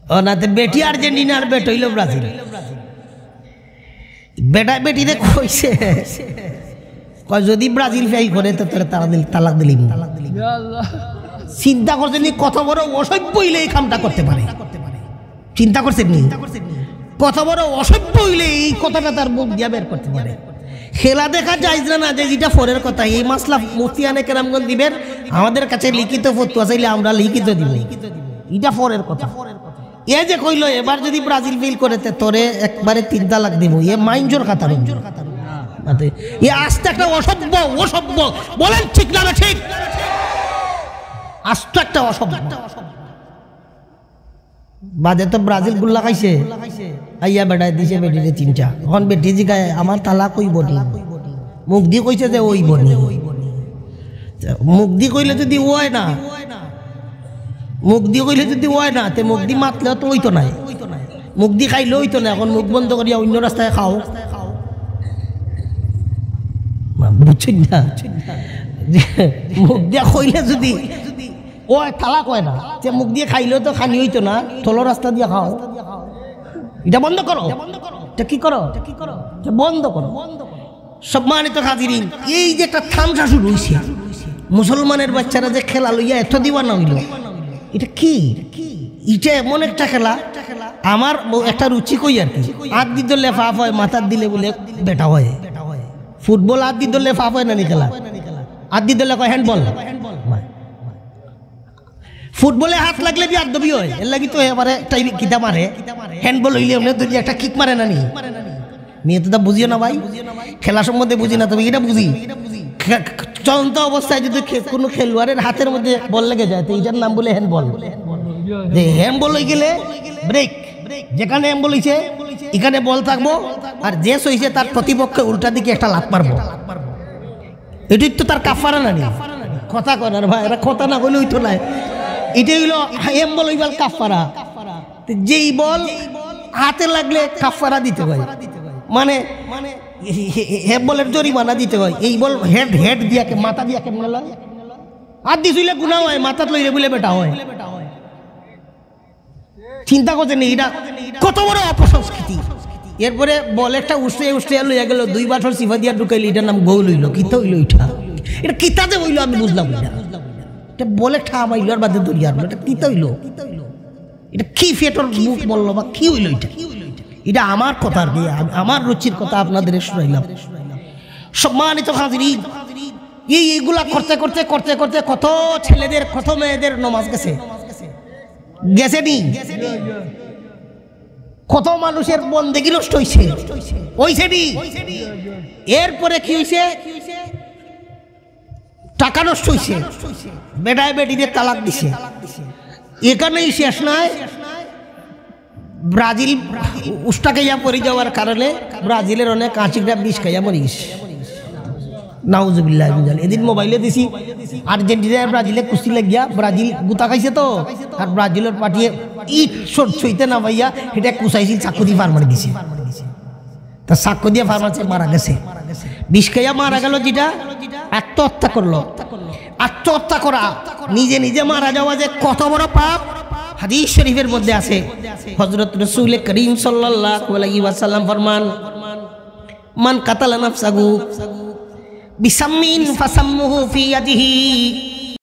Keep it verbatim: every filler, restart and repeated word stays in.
ও না, তে বেটি আর্জেন্টিনা আর বেটা অইলো ব্রাজিল। বেটা বেটিরে কইছে, কয়, "যদি ব্রাজিল ফেল করে, তো তোরে তালাক দিল-, তালাক দিলিমু।" চিন্তা করছেন নি, কত বড় অসভ্য অইলে এই কামটা করতে পারে? চিন্তা করছেন নি, কত বড় অসভ্য অইলে এই কথাটা তার মুখ দিয়া বের করতে পারে? খেলা দেখা যায় না, না যায়, ইটা পরের কথা। এই মাসলা মুফতিয়ানে কেরামগণ দিবেন, আমাদের কাছে লিখিত ফতোয়া চাইলে আমরা লিখিত দিব, ইটা পরের কথা। এ যে কইলো, "এবার যদি ব্রাজিল ফেল করে, তে তোরে একবারে তিন তালাক দিমু।" এ মাইনষর কথা বলবো। মাতে, এ আস্ত একটা অসভ্য, অসভ্য। বলেন ঠিক না ঠিক? আস্ত একটা অসভ্য। বাদে তো ব্রাজিল গুল্লা খাইছে, আইয়া বেটায় দিছে বেটিরে তিনটা। এখন বেটি জিগায়, "আমার তালাক অইবো নি?" মুখ দি কইছে যে অইবো নি। মুখ দি কইলে যদি অয় না, মুখ দি কইলে যদি অয় না, তে মুখ দি মাতলেও তো অইতো নায়, মুখ দি খাইলেও অইতো নায়। এখন মুখ বন্ধ করিয়া অইন্য রাস্তায় খাও, বুঝছইন না? মুখ দিয়া কইলে যদি অয়, তালাক অয় না, তে মুখ দিয়া খাইলেও তো খানি অইতো না, তলর রাস্তা দিয়া খাও। ইটা বন্ধ করো। ইটা কি করো? ইটা বন্ধ করো। সম্মানিত হাজিরিন, এই যে একটা তামশা শুরু অইছে, মুসলমানের বাচ্চারা যে খেলা লইয়া এত দিওয়ানা অইলো, ইটা কি? ইটা এমন একটা খেলা, আমার ব-, একটা রুচি কই আর কি, আত দি ধরলে পাপ অয়, মাথাত দিলে বুলে বেটা অয়। ফুটবল আত দি ধরলে পাপ অয় না নি খেলা? আত দি ধরলে কয় হ্যান্ডবল। ফুটবলে আত লাগলে বেয়াদবি অয়, এর লাগি তো এবারে টাইম কিতা মারে, হ্যান্ডবল অইলে এমনে ধরি একটা কিক মারে না নি? মেয়ে তো তা বুঝিও না ভাই, খেলা সম্বন্ধে বুঝি না, তবে ইটা বুঝি, খে-, চলন্ত অবস্থায় যদি খে-, কোনো খেলোয়াড়ের হাতের মধ্যে বল লেগে যায়, তো ইটার নাম বুলে হ্যান্ডবল। যে হ্যান্ডবল অই গেলে ব্রেক, যেখানে হ্যান্ডবল অইছে, ইখানে বল থাকবো, আর যে ছইছে তার প্রতিপক্ষের উল্টা দিকে একটা লাত মারবো। ইটাউ তো তার কাফফারা না নি? কথা কয় না রে ভাই, ইটা কথা না কইলে অইতো নায়। ইটা অইলো হ্যান্ডবল অইবার কাফফারা। তো যেই বল হাতে লাগলে কাফফারা দিতে হয়, মানে হ্যান্ডবলের জরিমানা দিতে হয়। এই বল হেড, হেড দিয়া কে-, মাথা দিয়া কেমনে লয়? আত দি ছুইলে গুনা অয়, মাথাত লইলে বুলে বেটা অয়। চিন্তা করছেন নি, ইটা কত বড় অপসংস্কৃতি। এরপরে বল একটা উষ্টিয়া উষ্টিয়া লইয়া গেল, দুই বাটর চিপা দিয়া ঢুকাইলে, ইটার নাম গোল অইলো। কিতা অইলো ইটা? ইটা কিতা যে অইলো আমি বুঝলাম না। ইটা বলে ঠা মাইলো আর বাদে দরিয়ার, ইটা কিতা অইলো? ইটা কি ফেটর মুখ বললো বা কি অইলো ইটা? ইটা আমার কথা আর কি, আম-, আমার রুচির কথা আপনাদের শুনাইলাম। সম্মানিত হাজিরিন, এই, এইগুলা করতে করতে, করতে করতে কত ছেলেদের, কত মেয়েদের নমাজ গেছে, গেছে নি? কত মানুষের বন্দেগি নষ্ট অইছে, অইছে নি? এরপরে কি অইছে? টাকা নষ্ট অইছে, বেটায় বেটিরে তালাক দিছে। ইখানেই শেষ নায়, ব্রাজিল উষ্টা খাইয়া পড়ি যাওয়ার কারণে ব্রাজিলের অনেক আশিকরা বিষ খাইয়া মরি গেছে। নাউজুবিল্লাহ মিন জালিক। এদিন মোবাইলে দিছি, আর্জেন্টিনা আর ব্রাজিলে কুস্তি লাগিয়া ব্রাজিল গুতা খাইছে তো, আর ব্রাজিলের পার্টিয়ে ইট শট ছইতে না পাইয়া ইটা কুচাইছিল, চাকু দি ফার মারি দিছে। তা চাকু দিয়া ফার মারছে, মারা গেছে। বিষ খাইয়া মারা গেল যেটা, আত্মহত্যা করলো। আত্মহত্যা করা, নিজে নিজে মারা যাওয়া যে কত বড় পাপ, হাদিস শরীফের মধ্যে আছে। হযরত রাসূল করিম সাল্লাল্লাহু আলাইহি ওয়াসাল্লাম ফরমান, "মান কাতালা নাফসাহু বিসামমিন ফাসামমুহু ফি ইয়াদিহি।"